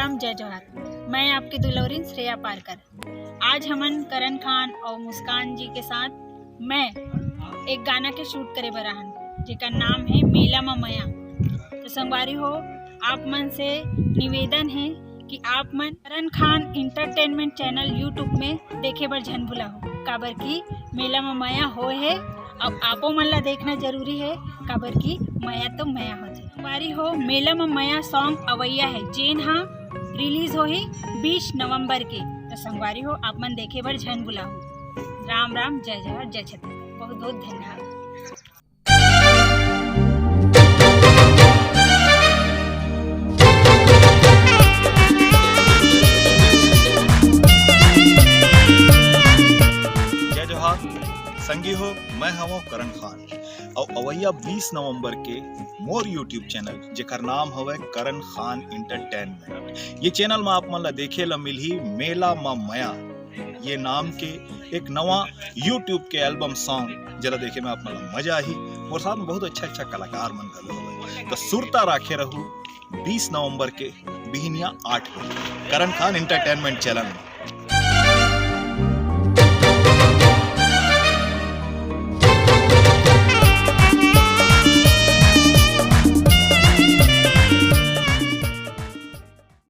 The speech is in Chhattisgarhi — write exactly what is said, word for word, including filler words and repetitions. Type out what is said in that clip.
राम, जय जोहार। मैं आपके दुलौरिन श्रेया पारकर। आज हमन करण खान और मुस्कान जी के साथ मैं एक गाना के शूट करे बर आहन, जेकर नाम है मेला म मया। तो संगवारी हो, आप मन से निवेदन है कि आप मन करण खान एंटरटेनमेंट चैनल YouTube में देखे बर झन भुलाहू, काबर कि मेला म मया होए है। अब आपो मन ला देखना जरूरी है, काबर कि मया तो मया होथे। संगवारी हो, मेला म मया सॉन्ग अवैया है, जेन हा रिलीज होही बीस नवंबर के। तो संगवारी हो, आप मन देखे बर झन भुलाहू। राम राम, जय जोहार, जय छत्तीसगढ़। बहुत बहुत धन्यवाद। जय जोहार संगी हो, मैं हवं करण खान। और अवैया बीस नवंबर के मोर YouTube चैनल, जेकर नाम हवय करण खान एंटरटेनमेंट, ये चैनल में आप मन ला देखे ला मिलही मेला म मया ये नाम के एक नवा YouTube के एल्बम सॉन्ग, जेला देखे में आप मन ला मजा आही। मोर साथ में बहुत अच्छा अच्छा कलाकार मन घलो हवय। तो सुरता राखे रहू बीस नवंबर के बिहनिया आठ बजे करण खान एंटरटेनमेंट चैनल में।